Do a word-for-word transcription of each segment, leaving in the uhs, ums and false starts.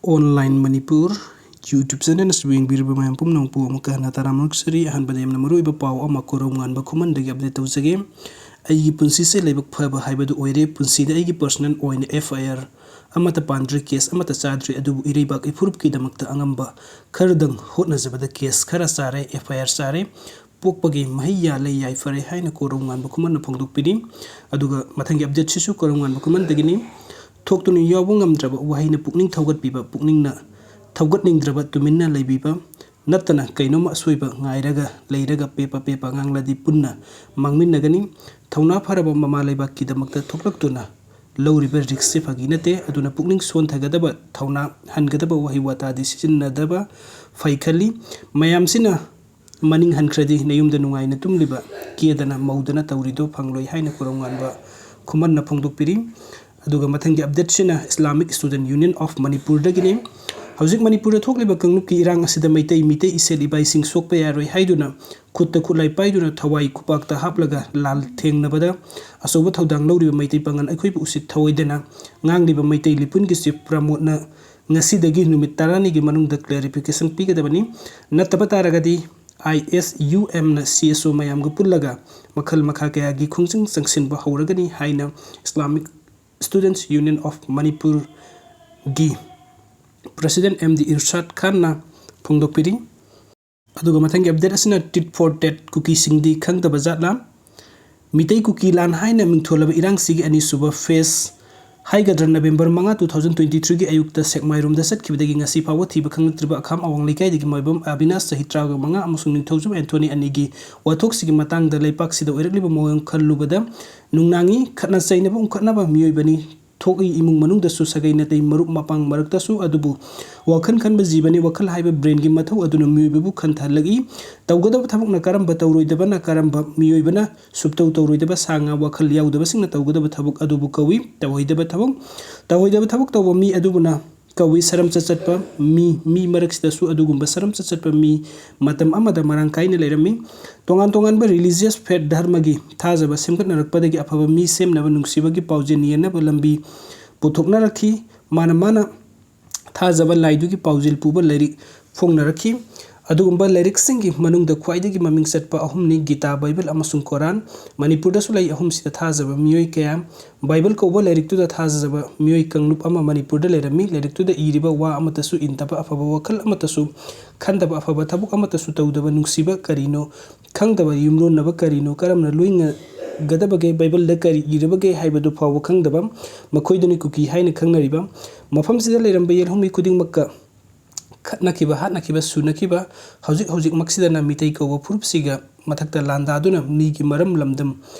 Online Manipur YouTube channel ꯑꯁꯤꯕꯨ ꯌꯦꯡꯕꯤꯔꯤꯕ ꯃꯌꯥꯝ ꯄꯨꯝꯅꯃꯛꯄꯨ ꯑꯃꯨꯛꯀ ꯍꯟꯅ ꯇꯔꯥꯝꯅ ꯑꯣꯛꯆꯔꯤ꯫ ꯑꯍꯥꯟꯕꯗ ꯌꯥꯝꯅ ꯃꯔꯨꯑꯣꯏꯕ ꯄꯥꯎ ꯑꯃ ꯀꯣꯔꯧꯉꯥꯟꯕ ꯈꯨꯃꯟꯗꯒꯤ update ꯇꯧꯖꯒꯦ꯫ ꯑꯩꯒꯤ ꯄꯨꯟꯁꯤꯁꯦ ꯂꯥꯏꯕꯛ ꯐꯕ ꯍꯥꯏꯕꯗꯨ ꯑꯣꯏꯔꯦ꯫ ꯄꯨꯟꯁꯤꯗ ꯑꯩꯒꯤ personal ꯑꯣꯏꯅ F I R ꯑꯃꯠꯇ ꯄꯥꯟꯗ꯭ꯔꯤ, case ꯑꯃꯠꯇ ꯆꯥꯗ꯭ꯔꯤ, ꯑꯗꯨꯕꯨ ꯏꯔꯩꯕꯥꯛ ꯏꯐꯨꯔꯨꯞꯀꯤꯗꯃꯛꯇ ꯑꯉꯝꯕ ꯈꯔꯗꯪ ꯍꯣꯠꯅꯖꯕꯗ case ꯈꯔ ꯆꯥꯔꯦ, F I R ꯆꯥꯔꯦ꯫ ꯄꯣꯛꯄꯒꯤ ꯃꯍꯩ ꯌꯥꯜꯂꯦ, ꯌꯥꯏꯐꯔꯦ ꯍꯥꯏꯅ ꯀꯣꯔꯧꯉꯥꯟꯕ ꯈꯨꯃꯟꯅ ꯐꯣꯡꯗꯣꯛꯄꯤꯔꯤ꯫ ꯑꯗꯨꯒ ꯃꯊꯪꯒꯤ update ꯁꯤꯁꯨ ꯀꯣꯔꯧꯉꯥꯟꯕ ꯈꯨꯃꯟꯗꯒꯤꯅꯤ꯫ ꯊꯣꯛꯇꯨꯅ ꯌꯥꯎꯕ ꯉꯝꯗ꯭ꯔꯕ ꯋꯥꯍꯩꯅ ꯄꯨꯛꯅꯤꯡ ꯊꯧꯒꯠꯄꯤꯕ, ꯄꯨꯛꯅꯤꯡꯅ ꯊꯧꯒꯠꯅꯤꯡꯗ꯭ꯔꯕ ꯇꯨꯃꯤꯟꯅ ꯂꯩꯕꯤꯕ ꯅꯠꯇꯅ ꯀꯩꯅꯣꯝꯃ ꯑꯁꯣꯏꯕ ꯉꯥꯏꯔꯒ ꯂꯩꯔꯒ ꯄꯦꯄ ꯄꯦꯄ ꯉꯥꯡꯂꯗꯤ ꯄꯨꯟꯅ ꯃꯥꯡꯃꯤꯟꯅꯒꯅꯤ꯫ ꯊꯧꯅꯥ ꯐꯔꯕ ꯃꯃꯥ ꯂꯩꯕꯥꯛꯀꯤꯗꯃꯛꯇ ꯊꯣꯛꯂꯛꯇꯨꯅ ꯂꯧꯔꯤꯕ risk ꯁꯤ ꯐꯥꯒꯤ ꯅꯠꯇꯦ꯫ ꯑꯗꯨꯅ ꯄꯨꯛꯅꯤꯡ ꯁꯣꯟꯊꯒꯗꯕ, ꯊꯧꯅꯥ ꯍꯟꯒꯗꯕ ꯋꯥꯍꯩ ꯋꯥꯇꯥꯗꯤ ꯁꯤꯖꯤꯟꯅꯗꯕ ꯐꯩ ꯈꯜꯂꯤ꯫ ꯃꯌꯥꯝꯁꯤꯅ ꯃꯅꯤꯡ ꯍꯟꯈ꯭ꯔꯗꯤ ꯅꯌꯨꯝꯗ ꯅꯨꯡꯉꯥꯏꯅ ꯇꯨꯝꯂꯤꯕ ꯀꯦꯗꯅ ꯃꯧꯗꯅ ꯇꯧꯔꯤꯗꯣ ꯐꯪꯂꯣꯏ ꯍꯥꯏꯅ ꯀꯣꯔꯧꯉꯥꯟꯕ ꯈꯨꯃꯟꯅ ꯐꯣꯡꯗꯣꯛꯄꯤꯔꯤ꯫ ꯑꯗꯨꯒ ꯃꯊꯪꯒꯤ update ꯁꯤꯅ Islamic Student Union of ꯃꯅꯤꯄꯨꯔꯗꯒꯤꯅꯤ꯫ ꯍꯧꯖꯤꯛ ꯃꯅꯤꯄꯨꯔꯗ ꯊꯣꯛꯂꯤꯕ ꯀꯥꯡꯂꯨꯞꯀꯤ ꯏꯔꯥꯡ ꯑꯁꯤꯗ ꯃꯩꯇꯩ, ꯃꯤꯇꯩ ꯏꯁꯦꯜ ꯏꯕꯥꯏꯁꯤꯡ ꯁꯣꯛꯄ ꯌꯥꯔꯣꯏ ꯍꯥꯏꯗꯨꯅ ꯈꯨꯠꯇ ꯈꯨꯠꯂꯥꯏ ꯄꯥꯏꯗꯨꯅ ꯊꯋꯥꯏ ꯈꯨꯄꯥꯛꯇ ꯍꯥꯞꯂꯒ ꯂꯥꯟ ꯊꯦꯡꯅꯕꯗ ꯑꯆꯧꯕ ꯊꯧꯗꯥꯡ ꯂꯧꯔꯤꯕ ꯃꯩꯇꯩ ꯄꯥꯉꯜ ꯑꯩꯈꯣꯏꯕꯨ ꯎꯁꯤꯠ ꯊꯑꯣꯏꯗꯅ ꯉꯥꯡꯂꯤꯕ ꯃꯩꯇꯩ ꯂꯤꯄꯨꯟꯒꯤ chief ꯄ꯭ꯔꯃꯣꯗꯅ ꯉꯁꯤꯗꯒꯤ ꯅꯨꯃꯤꯠ ꯇꯔꯥꯅꯤꯒꯤ ꯃꯅꯨꯡꯗ clarification ꯄꯤꯒꯗꯕꯅꯤ꯫ ꯅꯠꯇꯕ ꯇꯥꯔꯒꯗꯤ I S U M ꯅ C S O ꯃꯌꯥꯝꯒ ꯄꯨꯜꯂꯒ ꯃꯈꯜ ꯃꯈꯥ ꯀꯌꯥꯒꯤ ꯈꯣꯡꯖꯪ ꯆꯪꯁꯤꯟꯕ ꯍꯧꯔꯒꯅꯤ ꯍꯥꯏꯅ Islamic Students Union of ꯃꯅꯤꯄꯨꯔꯒꯤ president M D ꯏꯔꯁꯥꯗ ꯈꯥꯟꯅ ꯐꯣꯡꯗꯣꯛꯄꯤꯔꯤ꯫ ꯑꯗꯨꯒ ꯃꯊꯪꯒꯤ update ꯑꯁꯤꯅ tit for tat ꯀꯨꯀꯤꯁꯤꯡꯗꯤ ꯈꯪꯗꯕ ꯖꯥꯠꯂꯥ? ꯃꯤꯇꯩ ꯀꯨꯀꯤ ꯂꯥꯟ ꯍꯥꯏꯅ ꯃꯤꯡꯊꯣꯜꯂꯕ ꯏꯔꯥꯡꯁꯤꯒꯤ ꯑꯅꯤꯁꯨꯕ phase ꯍꯥꯏꯒꯗ꯭ꯔꯥ, November ꯃꯉꯥ, two thousand twenty three ꯒꯤ ꯑꯌꯨꯛꯇ ꯁꯦꯛꯃꯥꯏꯔꯣꯝꯗ ꯆꯠꯈꯤꯕꯗꯒꯤ ꯉꯁꯤ ꯐꯥꯎꯕ ꯊꯤꯕ ꯈꯪꯂꯛꯇ꯭ꯔꯤꯕ ꯑꯈꯥꯝ ꯑꯋꯥꯡ ꯂꯩꯀꯥꯏꯗꯒꯤ ꯃꯥꯏꯕꯝ ꯑꯕꯤꯅꯥꯁ, ꯆꯍꯤ ꯇꯔꯥꯃꯉꯥ, ꯑꯃꯁꯨꯡ ꯅꯤꯡꯊꯧꯖꯝ ꯑꯦꯟꯊꯣꯅꯤ ꯑꯅꯤꯒꯤ ꯋꯥꯊꯣꯛꯁꯤꯒꯤ ꯃꯇꯥꯡꯗ ꯂꯩꯄꯥꯛꯁꯤꯗ ꯑꯣꯏꯔꯛꯂꯤꯕ ꯃꯑꯣꯡ ꯈꯜꯂꯨꯕꯗ ꯅꯨꯡꯅꯥꯡꯉꯤ꯫ ꯈꯠꯅ ꯆꯩꯅꯕ ꯎꯪꯈꯠꯅꯕ ꯃꯤꯑꯣꯏꯕꯅꯤ꯫ ꯊꯣꯛꯏ ꯏꯃꯨꯡ ꯃꯅꯨꯡꯗꯁꯨ, ꯁꯥꯒꯩ ꯅꯥꯇꯩ ꯃꯔꯨꯞ ꯃꯄꯥꯡ ꯃꯔꯛꯇꯁꯨ꯫ ꯑꯗꯨꯕꯨ ꯋꯥꯈꯜ ꯈꯟꯕ ꯖꯤꯕꯅꯤ꯫ ꯋꯥꯈꯜ ꯍꯥꯏꯕ brain ꯒꯤ ꯃꯊꯧ ꯑꯗꯨꯅ ꯃꯤꯑꯣꯏꯕꯕꯨ ꯈꯟꯊꯍꯜꯂꯛꯏ꯫ ꯇꯧꯒꯗꯕ ꯊꯕꯛꯅ ꯀꯔꯝꯕ ꯇꯧꯔꯣꯏꯗꯕꯅ ꯀꯔꯝꯕ, ꯃꯤꯑꯣꯏꯕꯅ ꯁꯨꯞꯇꯧ ꯇꯧꯔꯣꯏꯗꯕ ꯁꯥ ꯉꯥ ꯋꯥꯈꯜ ꯌꯥꯎꯗꯕꯁꯤꯡꯅ ꯇꯧꯒꯗꯕ ꯊꯕꯛ ꯑꯗꯨꯕꯨ ꯀꯧꯏ ꯇꯧꯍꯩꯗꯕ ꯊꯕꯛ꯫ ꯇꯧꯍꯩꯗꯕ ꯊꯕꯛ ꯇꯧꯕ ꯃꯤ ꯑꯗꯨꯕꯨꯅ ꯀꯧꯏ ꯁꯔꯝꯆꯠ ꯆꯠꯄ ꯃꯤ꯫ ꯃꯤ ꯃꯔꯛꯁꯤꯗꯁꯨ ꯑꯗꯨꯒꯨꯝꯕ ꯁꯔꯝꯆꯠ ꯆꯠꯄ ꯃꯤ ꯃꯇꯝ ꯑꯃꯗ ꯃꯔꯥꯡ ꯀꯥꯏꯅ ꯂꯩꯔꯝꯃꯤ꯫ ꯇꯣꯉꯥꯟ ꯇꯣꯉꯥꯟꯕ religious faith, ꯙꯔꯃꯒꯤ ꯊꯥꯖꯕ ꯁꯦꯝꯒꯠꯅꯔꯛꯄꯗꯒꯤ ꯑꯐꯕ ꯃꯤ ꯁꯦꯝꯅꯕ, ꯅꯨꯡꯁꯤꯕꯒꯤ ꯄꯥꯎꯖꯦꯜ ꯌꯦꯟꯅꯕ ꯂꯝꯕꯤ ꯄꯨꯊꯣꯛꯅꯔꯛꯈꯤ꯫ ꯃꯥꯅ ꯃꯥꯅ ꯊꯥꯖꯕ ꯂꯥꯏꯗꯨꯒꯤ ꯄꯥꯎꯖꯦꯜ ꯄꯨꯕ ꯂꯥꯏꯔꯤꯛ ꯐꯣꯡꯅꯔꯛꯈꯤ꯫ ꯑꯗꯨꯒꯨꯝꯕ ꯂꯥꯏꯔꯤꯛꯁꯤꯡꯒꯤ ꯃꯅꯨꯡꯗ ꯈ꯭ꯋꯥꯏꯗꯒꯤ ꯃꯃꯤꯡ ꯆꯠꯄ ꯑꯍꯨꯝꯅꯤ ꯒꯤꯇꯥ, ꯕꯥꯏꯕꯜ ꯑꯃꯁꯨꯡ ꯀꯣꯔꯥꯟ꯫ ꯃꯅꯤꯄꯨꯔꯗꯁꯨ ꯂꯩ ꯑꯍꯨꯝꯁꯤꯗ ꯊꯥꯖꯕ ꯃꯤꯑꯣꯏ ꯀꯌꯥ꯫ ꯕꯥꯏꯕꯜ ꯀꯧꯕ ꯂꯥꯏꯔꯤꯛꯇꯨꯗ ꯊꯥꯖꯕ ꯃꯤꯑꯣꯏ ꯀꯥꯡꯂꯨꯞ ꯑꯃ ꯃꯅꯤꯄꯨꯔꯗ ꯂꯩꯔꯝꯃꯤ꯫ ꯂꯥꯏꯔꯤꯛꯇꯨꯗ ꯏꯔꯤꯕ ꯋꯥ ꯑꯃꯠꯇꯁꯨ ꯏꯟꯗꯕ, ꯑꯐꯕ ꯋꯥꯈꯜ ꯑꯃꯠꯇꯁꯨ ꯈꯟꯗꯕ, ꯑꯐꯕ ꯊꯕꯛ ꯑꯃꯠꯇꯁꯨ ꯇꯧꯗꯕ, ꯅꯨꯡꯁꯤꯕ ꯀꯔꯤꯅꯣ ꯈꯪꯗꯕ, ꯌꯨꯝꯂꯣꯟꯅꯕ ꯀꯔꯤꯅꯣ, ꯀꯔꯝꯅ ꯂꯣꯏꯅꯒꯗꯕꯒꯦ, ꯕꯥꯏꯕꯜꯗ ꯀꯔꯤ ꯏꯔꯕꯒꯦ ꯍꯥꯏꯕꯗꯨ ꯐꯥꯎꯕ ꯈꯪꯗꯕ, ꯃꯈꯣꯏꯗꯨꯅꯤ ꯀꯨꯀꯤ ꯍꯥꯏꯅ ꯈꯪꯅꯔꯤꯕ꯫ ꯃꯐꯝꯁꯤꯗ ꯂꯩꯔꯝꯕ ꯌꯦꯜꯍꯧꯃꯤ ꯈꯨꯗꯤꯡꯃꯛꯀ ꯈꯠꯅꯈꯤꯕ, ꯍꯥꯠꯅꯈꯤꯕ, ꯁꯨꯅꯈꯤꯕ, ꯍꯧꯖꯤꯛ ꯍꯧꯖꯤꯛꯃꯛꯁꯤꯗꯅ ꯃꯤꯇꯩ ꯀꯧꯕ ꯐꯨꯔꯨꯞꯁꯤꯒ ꯃꯊꯛꯇ ꯂꯥꯟꯗꯥꯗꯨꯅ ꯃꯤꯒꯤ ꯃꯔꯝ ꯂꯝꯗꯝ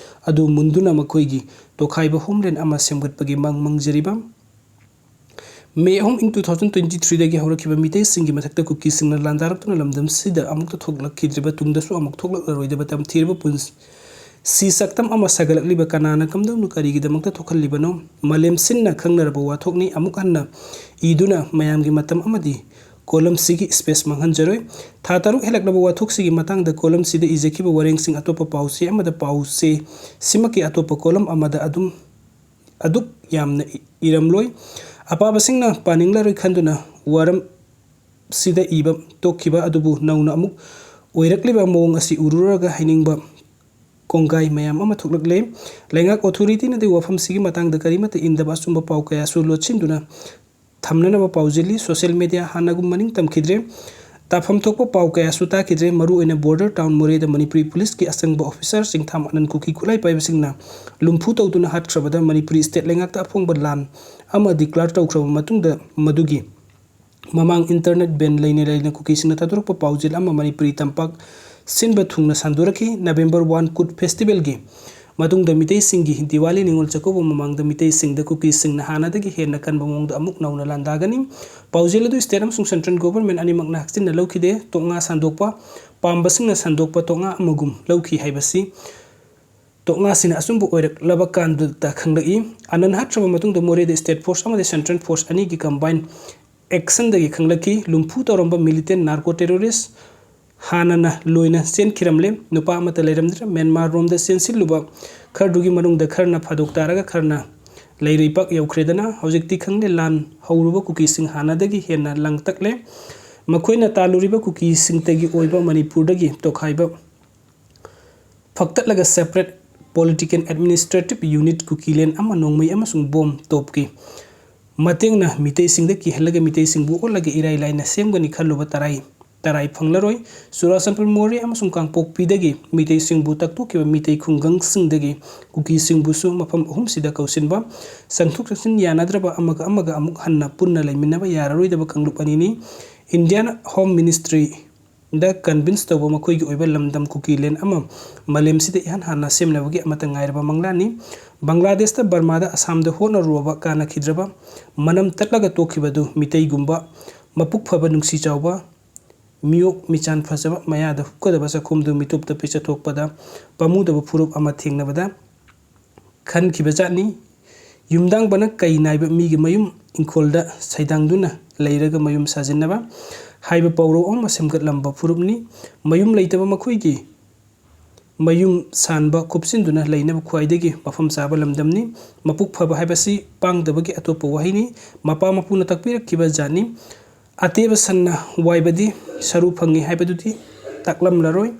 ꯑꯗꯨ ꯃꯨꯟꯗꯨꯅ ꯃꯈꯣꯏꯒꯤ ꯇꯣꯈꯥꯏꯕ ꯍꯣꯝꯂꯦꯟ ꯑꯃ ꯁꯦꯝꯒꯠꯄꯒꯤ ꯃꯪ ꯃꯪꯖꯔꯤꯕ꯫ ꯃꯦ ꯑꯍꯨꯝ ꯏꯪ two thousand twenty threeꯗꯒꯤ ꯍꯧꯔꯛꯈꯤꯕ ꯃꯤꯇꯩꯁꯤꯡꯒꯤ ꯃꯊꯛꯇ ꯀꯨꯀꯤꯁꯤꯡꯅ ꯂꯥꯟꯗꯥꯔꯛꯇꯨꯅ ꯂꯝꯗꯝꯁꯤꯗ ꯑꯃꯨꯛꯇ ꯊꯣꯛꯂꯛꯈꯤꯗ꯭ꯔꯤꯕ, ꯇꯨꯡꯗꯁꯨ ꯑꯃꯨꯛ ꯊꯣꯛꯂꯛꯂꯔꯣꯏꯗꯕ ꯇꯝꯊꯤꯔꯕ ꯄꯨꯟꯁꯤ ꯁꯛꯇꯝ ꯑꯃ ꯁꯥꯒꯠꯂꯛꯂꯤꯕ ꯀꯅꯥꯅ ꯀꯝꯗꯧꯅ ꯀꯔꯤꯒꯤꯗꯃꯛꯇ ꯊꯣꯛꯍꯜꯂꯤꯕꯅꯣ? ꯃꯥꯂꯦꯝ ꯁꯤꯟꯅ ꯈꯪꯅꯔꯕ ꯋꯥꯊꯣꯛꯅꯤ꯫ ꯑꯃꯨꯛ ꯍꯟꯅ ꯏꯗꯨꯅ ꯃꯌꯥꯝꯒꯤ ꯃꯇꯝ ꯑꯃꯗꯤ ꯀꯣꯂꯝꯁꯤꯒꯤ space ꯃꯥꯡꯍꯟꯖꯔꯣꯏ꯫ ꯊꯥ ꯇꯔꯨꯛ ꯍꯦꯜꯂꯛꯂꯕ ꯋꯥꯊꯣꯛꯁꯤꯒꯤ ꯃꯇꯥꯡꯗ ꯀꯣꯂꯝꯁꯤꯗ ꯏꯖꯈꯤꯕ ꯋꯥꯔꯦꯡꯁꯤꯡ ꯑꯇꯣꯞꯄ ꯄꯥꯎꯆꯦ ꯑꯃꯗ ꯄꯥꯎꯆꯦ ꯁꯤꯃꯛꯀꯤ ꯑꯇꯣꯞꯄ ꯀꯣꯂꯝ ꯑꯃꯗ ꯑꯗꯨꯝ ꯑꯗꯨꯛ ꯌꯥꯝꯅ ꯏ-, ꯏꯔꯝꯂꯣꯏ꯫ ꯑꯄꯥꯕꯁꯤꯡꯅ ꯄꯥꯅꯤꯡꯂꯔꯣꯏ ꯈꯟꯗꯨꯅ ꯋꯥꯔꯝꯁꯤꯗ ꯏꯕ ꯇꯣꯛꯈꯤꯕ ꯑꯗꯨꯕꯨ ꯅꯧꯅ ꯑꯃꯨꯛ ꯑꯣꯏꯔꯛꯂꯤꯕ ꯃꯑꯣꯡ ꯑꯁꯤ ꯎꯔꯨꯔꯒ ꯍꯥꯏꯅꯤꯡꯕ ꯀꯣꯡꯒꯥꯏ ꯃꯌꯥꯝ ꯑꯃ ꯊꯣꯛꯂꯛꯂꯦ꯫ ꯂꯩꯉꯥꯛ authorityꯅꯗꯤ ꯋꯥꯐꯝꯁꯤꯒꯤ ꯃꯇꯥꯡꯗ ꯀꯔꯤꯃꯠꯇ ꯏꯟꯗꯕ ꯑꯆꯨꯝꯕ ꯄꯥꯎ ꯀꯌꯥꯁꯨ ꯂꯣꯠꯁꯤꯟꯗꯨꯅ ꯊꯝꯅꯅꯕ ꯄꯥꯎꯖꯦꯜꯂꯤ꯫ Social media ꯍꯥꯟꯅꯒꯨꯝ ꯃꯅꯤꯡ ꯇꯝꯈꯤꯗ꯭ꯔꯦ꯫ ꯇꯥꯐꯝ ꯊꯣꯛꯄ ꯄꯥꯎ ꯀꯌꯥꯁꯨ ꯇꯥꯈꯤꯗ꯭ꯔꯦ꯫ ꯃꯔꯨꯑꯣꯏꯅ border town ꯃꯣꯔꯦꯗ ꯃꯅꯤꯄꯨꯔꯤ ꯄꯨꯂꯤꯁꯀꯤ ꯑꯆꯪꯕ officerꯁꯤꯡ ꯊꯥꯝ ꯑꯅꯟ ꯀꯨꯀꯤ ꯈꯨꯠꯂꯥꯏ ꯄꯥꯏꯕꯁꯤꯡꯅ ꯂꯨꯝꯐꯨ ꯇꯧꯗꯨꯅ ꯍꯥꯠꯈ꯭ꯔꯕꯗ ꯃꯅꯤꯄꯨꯔꯤ state ꯂꯩꯉꯥꯛꯇ ꯑꯐꯣꯡꯕ ꯂꯥꯟ ꯑꯃ declare ꯇꯧꯈ꯭ꯔꯕ ꯃꯇꯨꯡꯗ ꯃꯗꯨꯒꯤ ꯃꯃꯥꯡ internet ban ꯂꯩꯅ ꯂꯩꯅ ꯀꯨꯀꯤꯁꯤꯡꯅ ꯊꯥꯗꯣꯔꯛꯄ ꯄꯥꯎꯖꯦꯜ ꯑꯃ ꯃꯅꯤꯄꯨꯔꯤ ꯇꯝꯄꯥꯛ ꯁꯤꯟꯕ ꯊꯨꯡꯅ ꯁꯟꯗꯣꯔꯛꯈꯤ꯫ November one ꯀꯨꯠ festivalꯒꯤ ꯃꯇꯨꯡꯗ ꯃꯤꯇꯩꯁꯤꯡꯒꯤ ꯗꯤꯋꯥꯂꯤ ꯅꯤꯉꯣꯜ ꯆꯥꯛꯀꯧꯕ ꯃꯃꯥꯡꯗ ꯃꯤꯇꯩꯁꯤꯡꯗ ꯀꯨꯀꯤꯁꯤꯡꯅ ꯍꯥꯟꯅꯗꯒꯤ ꯍꯦꯟꯅ ꯀꯟꯕ ꯃꯑꯣꯡꯗ ꯑꯃꯨꯛ ꯅꯧꯅ ꯂꯥꯟꯗꯥꯒꯅꯤ꯫ ꯄꯥꯎꯖꯦꯜ ꯑꯗꯨ state ꯑꯃꯁꯨꯡ central government ꯑꯅꯤꯃꯛꯅ ꯍꯛꯆꯤꯟꯅ ꯂꯧꯈꯤꯗꯦ꯫ ꯇꯣꯛꯉꯥ ꯁꯟꯗꯣꯛꯄ ꯄꯥꯝꯕꯁꯤꯡꯅ ꯁꯟꯗꯣꯛꯄ ꯇꯣꯛꯉꯥ ꯑꯃꯒꯨꯝ ꯂꯧꯈꯤ ꯍꯥꯏꯕꯁꯤ ꯇꯣꯛꯉꯥꯁꯤꯅ ꯑꯆꯨꯝꯕ ꯑꯣꯏꯔꯛꯂꯕ ꯀꯥꯟꯗ ꯈꯪꯂꯛꯏ꯫ ꯑꯅꯟ ꯍꯥꯠꯈ꯭ꯔꯕ ꯃꯇꯨꯡꯗ ꯃꯣꯔꯦꯗ state force ꯑꯃꯗꯤ central force ꯑꯅꯤꯒꯤ combine actionꯗꯒꯤ ꯈꯪꯂꯛꯈꯤ꯫ ꯂꯨꯝꯐꯨ ꯇꯧꯔꯝꯕ militant narco terrorist ꯍꯥꯟꯅꯅ ꯂꯣꯏꯅ ꯆꯦꯟꯈꯤꯔꯝꯂꯦ꯫ ꯅꯨꯄꯥ ꯑꯃꯠꯇ ꯂꯩꯔꯝꯗ꯭ꯔꯦ꯫ ꯃ꯭ꯌꯥꯟꯃꯥꯔ ꯔꯣꯝꯗ ꯆꯦꯟꯁꯤꯜꯂꯨꯕ ꯈꯔꯗꯨꯒꯤ ꯃꯅꯨꯡꯗ ꯈꯔꯅ ꯐꯥꯗꯣꯛ ꯇꯥꯔꯒ ꯈꯔꯅ ꯂꯩꯔꯩꯄꯥꯛ ꯌꯧꯈ꯭ꯔꯦꯗꯅ꯫ ꯍꯧꯖꯤꯛꯇꯤ ꯈꯪꯗꯦ, ꯂꯥꯟ ꯍꯧꯔꯨꯕ ꯀꯨꯀꯤꯁꯤꯡ ꯍꯥꯟꯅꯗꯒꯤ ꯍꯦꯟꯅ ꯂꯥꯡꯇꯛꯂꯦ꯫ ꯃꯈꯣꯏꯅ ꯇꯥꯜꯂꯨꯔꯤꯕ ꯀꯨꯀꯤꯁꯤꯡꯇꯒꯤ ꯑꯣꯏꯕ ꯃꯅꯤꯄꯨꯔꯗꯒꯤ ꯇꯣꯈꯥꯏꯕ ꯐꯛꯇꯠꯂꯒ separate political administrative unit ꯀꯨꯀꯤꯂꯦꯟ ꯑꯃ ꯅꯣꯡꯃꯩ ꯑꯃꯁꯨꯡ ꯕꯣꯝ ꯇꯣꯞꯀꯤ ꯃꯇꯦꯡꯅ ꯃꯤꯇꯩꯁꯤꯡꯗ ꯀꯤꯍꯜꯂꯒ ꯃꯤꯇꯩꯁꯤꯡꯕꯨ ꯑꯣꯠꯂꯒ ꯏꯔꯥꯏ ꯂꯥꯏꯅ ꯁꯦꯝꯒꯅꯤ ꯈꯜꯂꯨꯕ ꯇꯔꯥꯏ ꯇꯔꯥꯏ ꯐꯪꯂꯔꯣꯏ꯫ ꯆꯨꯔꯥꯆꯥꯟꯄꯨꯔ, ꯃꯣꯔꯦ ꯑꯃꯁꯨꯡ ꯀꯥꯡꯄꯣꯛꯄꯤꯗꯒꯤ ꯃꯤꯇꯩꯁꯤꯡꯕꯨ ꯇꯛꯊꯣꯛꯈꯤꯕ ꯃꯤꯇꯩ ꯈꯨꯡꯒꯪꯁꯤꯡꯗꯒꯤ ꯀꯨꯀꯤꯁꯤꯡꯕꯨꯁꯨ ꯃꯐꯝ ꯑꯍꯨꯝꯁꯤꯗ ꯀꯧꯁꯤꯟꯕ, ꯆꯪꯊꯣꯛ ꯆꯪꯁꯤꯟ ꯌꯥꯅꯗ꯭ꯔꯕ, ꯑꯃꯒ ꯑꯃꯒ ꯑꯃꯨꯛ ꯍꯟꯅ ꯄꯨꯟꯅ ꯂꯩꯃꯤꯟꯅꯕ ꯌꯥꯔꯔꯣꯏꯗꯕ ꯀꯥꯡꯂꯨꯞ ꯑꯅꯤꯅꯤ꯫ Indian Home Ministry ꯗ convince ꯇꯧꯕ ꯃꯈꯣꯏꯒꯤ ꯑꯣꯏꯕ ꯂꯝꯗꯝ ꯀꯨꯀꯤꯂꯦꯟ ꯑꯃ ꯃꯥꯂꯦꯝꯁꯤꯗ ꯏꯍꯥꯟ ꯍꯥꯟꯅ ꯁꯦꯝꯅꯕꯒꯤ ꯑꯃꯠꯇ ꯉꯥꯏꯔꯕ ꯃꯪꯂꯥꯟꯅꯤ꯫ ꯕꯪꯒ꯭ꯂꯥꯗꯦꯁꯇ ꯕꯔꯃꯥꯗ ꯑꯁꯥꯝꯗ ꯍꯣꯠꯅꯔꯨꯔꯕ ꯀꯥꯟꯅꯈꯤꯗ꯭ꯔꯕ, ꯃꯅꯝ ꯇꯠꯂꯒ ꯇꯣꯛꯈꯤꯕꯗꯨ ꯃꯤꯇꯩꯒꯨꯝꯕ ꯃꯄꯨꯛ ꯐꯕ, ꯅꯨꯡꯁꯤ ꯆꯥꯎꯕ, ꯃꯤꯑꯣꯛ ꯃꯤꯆꯥꯟ ꯐꯖꯕ, ꯃꯌꯥꯗ ꯍꯨꯛꯀꯗꯕ ꯆꯥꯛꯈꯨꯝꯗꯨ ꯃꯤꯇꯣꯞꯇ ꯄꯤꯖꯊꯣꯛꯄꯗ ꯄꯥꯝꯃꯨꯗꯕ ꯐꯨꯔꯨꯞ ꯑꯃ ꯊꯦꯡꯅꯕꯗ ꯈꯟꯈꯤꯕ ꯖꯥꯠꯅꯤ꯫ ꯌꯨꯝꯗꯥꯡꯕꯅ ꯀꯩ ꯅꯥꯏꯕ ꯃꯤꯒꯤ ꯃꯌꯨꯝ ꯏꯪꯈꯣꯜꯗ ꯁꯩꯗꯥꯡꯗꯨꯅ ꯂꯩꯔꯒ ꯃꯌꯨꯝ ꯁꯥꯖꯤꯟꯅꯕ ꯍꯥꯏꯕ ꯄꯥꯎꯔꯧ ꯑꯃ ꯁꯦꯝꯒꯠꯂꯝꯕ ꯐꯨꯔꯨꯞꯅꯤ꯫ ꯃꯌꯨꯝ ꯂꯩꯇꯕ ꯃꯈꯣꯏꯒꯤ ꯃꯌꯨꯝ ꯁꯥꯟꯕ ꯀꯨꯞꯁꯤꯟꯗꯨꯅ ꯂꯩꯅꯕ ꯈ꯭ꯋꯥꯏꯗꯒꯤ ꯃꯐꯝ ꯆꯥꯕ ꯂꯝꯗꯝꯅꯤ꯫ ꯃꯄꯨꯛ ꯐꯕ ꯍꯥꯏꯕꯁꯤ ꯄꯥꯡꯗꯕꯒꯤ ꯑꯇꯣꯞꯄ ꯋꯥꯍꯩꯅꯤ꯫ ꯃꯄꯥ ꯃꯄꯨꯅ ꯇꯥꯛꯄꯤꯔꯛꯈꯤꯕ ꯖꯥꯠꯅꯤ꯫ ꯑꯇꯦꯕ ꯁꯟꯅ ꯋꯥꯏꯕꯗꯤ ꯁꯔꯨ ꯐꯪꯉꯤ ꯍꯥꯏꯕꯗꯨꯗꯤ ꯇꯥꯛꯂꯝꯂꯔꯣꯏ꯫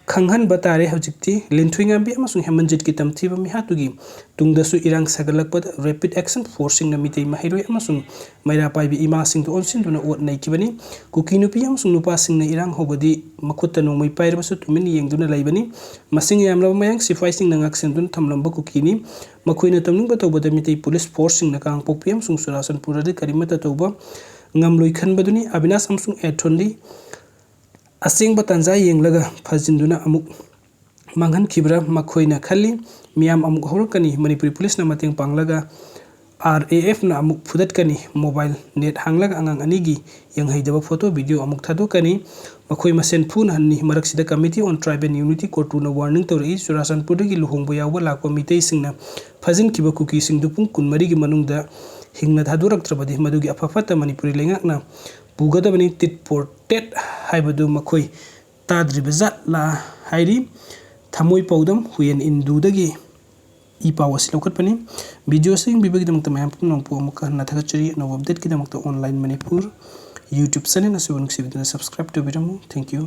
ꯈꯪꯍꯟꯕ ꯇꯥꯔꯦ ꯍꯧꯖꯤꯛꯇꯤ꯫ ꯂꯤꯟꯊꯣꯏꯉꯥꯝꯕꯤ ꯑꯃꯁꯨꯡ ꯍꯦꯃꯟꯖꯤꯠꯀꯤ ꯇꯝꯊꯤꯕ ꯃꯤꯍꯥꯠꯇꯨꯒꯤ ꯇꯨꯡꯗꯁꯨ ꯏꯔꯥꯡ ꯁꯥꯒꯠꯂꯛꯄꯗ rapid action forceꯁꯤꯡꯅ ꯃꯤꯇꯩ ꯃꯍꯩꯔꯣꯏ ꯑꯃꯁꯨꯡ ꯃꯩꯔꯥ ꯄꯥꯏꯕꯤ ꯏꯃꯥꯁꯤꯡꯗ ꯑꯣꯟꯁꯤꯟꯗꯨꯅ ꯑꯣꯠ ꯅꯩꯈꯤꯕꯅꯤ꯫ ꯀꯨꯀꯤ ꯅꯨꯄꯤ ꯑꯃꯁꯨꯡ ꯅꯨꯄꯥꯁꯤꯡꯅ ꯏꯔꯥꯡ ꯍꯧꯕꯗꯤ ꯃꯈꯨꯠꯇ ꯅꯣꯡꯃꯩ ꯄꯥꯏꯔꯕꯁꯨ ꯇꯨꯃꯤꯟ ꯌꯦꯡꯗꯨꯅ ꯂꯩꯕꯅꯤ꯫ ꯃꯁꯤꯡ ꯌꯥꯝꯂꯕ ꯃꯌꯥꯡ ꯁꯤꯐꯥꯏꯁꯤꯡꯅ ꯉꯥꯛꯁꯦꯟꯗꯨꯅ ꯊꯝꯂꯝꯕ ꯀꯨꯀꯤꯅꯤ꯫ ꯃꯈꯣꯏꯅ ꯇꯧꯅꯤꯡꯕ ꯇꯧꯕꯗ ꯃꯤꯇꯩ ꯄꯨꯂꯤꯁ ꯐꯣꯔꯁꯁꯤꯡꯅ ꯀꯥꯡꯄꯣꯛꯄꯤ ꯑꯃꯁꯨꯡ ꯆꯨꯔꯥꯆꯥꯟꯄꯨꯔꯗꯗꯤ ꯀꯔꯤꯃꯠꯇ ꯇꯧꯕ ꯉꯝꯂꯣꯏ ꯈꯟꯕꯗꯨꯅꯤ꯫ ꯑꯕꯤꯅꯥꯁ ꯑꯃꯁꯨꯡ ꯑꯦꯊꯣꯟꯗꯤ ꯑꯁꯦꯡꯕ ꯇꯥꯟꯖꯥ ꯌꯦꯡꯂꯒ ꯐꯥꯖꯤꯟꯗꯨꯅ ꯑꯃꯨꯛ ꯃꯥꯡꯍꯟꯈꯤꯕ꯭ꯔꯥ ꯃꯈꯣꯏꯅ ꯈꯜꯂꯤ꯫ ꯃꯤꯌꯥꯝ ꯑꯃꯨꯛ ꯍꯧꯔꯛꯀꯅꯤ꯫ ꯃꯅꯤꯄꯨꯔꯤ ꯄꯨꯂꯤꯁꯅ ꯃꯇꯦꯡ ꯄꯥꯡꯂꯒ RAFꯅ ꯑꯃꯨꯛ ꯐꯨꯗꯠꯀꯅꯤ꯫ Mobile net ꯍꯥꯡꯂꯒ ꯑꯉꯥꯡ ꯑꯅꯤꯒꯤ ꯌꯦꯡꯍꯩꯗꯕ photo video ꯑꯃꯨꯛ ꯊꯥꯗꯣꯛꯀꯅꯤ꯫ ꯃꯈꯣꯏ ꯃꯁꯦꯟ ꯐꯨꯅꯍꯟꯅꯤ꯫ ꯃꯔꯛꯁꯤꯗ Committee on Tribal Unity, COTUꯅ warning ꯇꯧꯔꯛꯏ꯫ ꯆꯨꯔꯥꯆꯥꯟꯄꯨꯔꯗꯒꯤ ꯂꯨꯍꯣꯡꯕ ꯌꯥꯎꯕ ꯂꯥꯛꯄ ꯃꯤꯇꯩꯁꯤꯡꯅ ꯐꯥꯖꯤꯟꯈꯤꯕ ꯀꯨꯀꯤꯁꯤꯡꯗꯨ ꯄꯨꯡ ꯀꯨꯟꯃꯔꯤꯒꯤ ꯃꯅꯨꯡꯗ ꯍꯤꯡꯅ ꯊꯥꯗꯣꯔꯛꯇ꯭ꯔꯕꯗꯤ ꯃꯗꯨꯒꯤ ꯑꯐ ꯐꯠꯇ ꯃꯅꯤꯄꯨꯔꯤ ꯂꯩꯉꯥꯛꯅ ꯄꯨꯒꯗꯕꯅꯤ꯫ Tit for tat ꯍꯥꯏꯕꯗꯨ ꯃꯈꯣꯏ ꯇꯥꯗ꯭ꯔꯤꯕ ꯖꯥꯠꯂꯥ ꯍꯥꯏꯔꯤ꯫ ꯊꯃꯣꯏ ꯄꯥꯎꯗꯝ ꯍꯨꯌꯦꯟ ꯏꯟꯗꯨꯗꯒꯤ ꯏ ꯄꯥꯎ ꯑꯁꯤ ꯂꯧꯈꯠꯄꯅꯤ꯫ ꯚꯤꯗꯤꯑꯣ ꯑꯁꯤ ꯌꯦꯡꯕꯤꯕꯒꯤꯗꯃꯛꯇ ꯃꯌꯥꯝ ꯄꯨꯝꯅꯃꯛꯄꯨ ꯑꯃꯨꯛꯀ ꯍꯟꯅ ꯊꯥꯒꯠꯆꯔꯤ꯫ ꯑꯅꯧꯕ ꯑꯞꯗꯦꯠꯀꯤꯗꯃꯛꯇ Online Manipur YouTube ꯆꯦꯅꯦꯜ ꯑꯁꯤꯕꯨ ꯅꯨꯡꯁꯤꯕꯤꯗꯨꯅ subscribe ꯇꯧꯕꯤꯔꯝꯃꯨ꯫ Thank you꯫